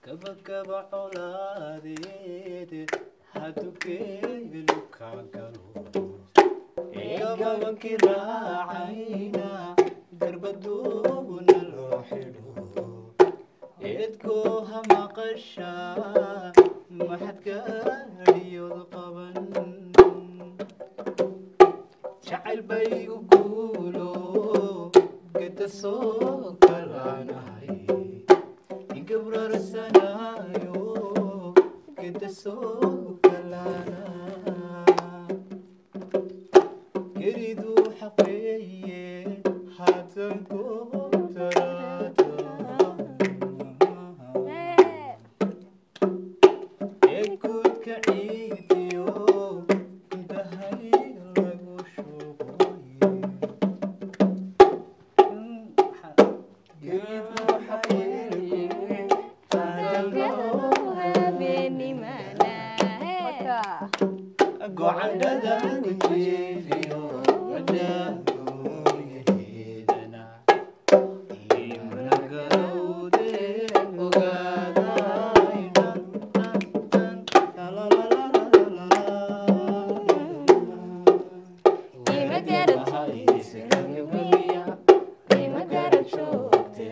Gabagaba colaadeed hadduu geelu ka galo, gabankii raacayna garbaduubna loo xidho, eedkooha maqasha maxad gaadhiyood qaban? Jacayl bay u guulo geda soo kalaanahay, igabrarsanaayo geda soo kalaana. Geriduu xaqeeye haatan goobtaraada ee guudka ciidiyo gudahay lagu shuboy. Geriduu xaqeeye haatan Waka. Gocandhada jeeliyo wadaagoyaheedana imnagalowde ogaaday. Ima garad ima garad joogte.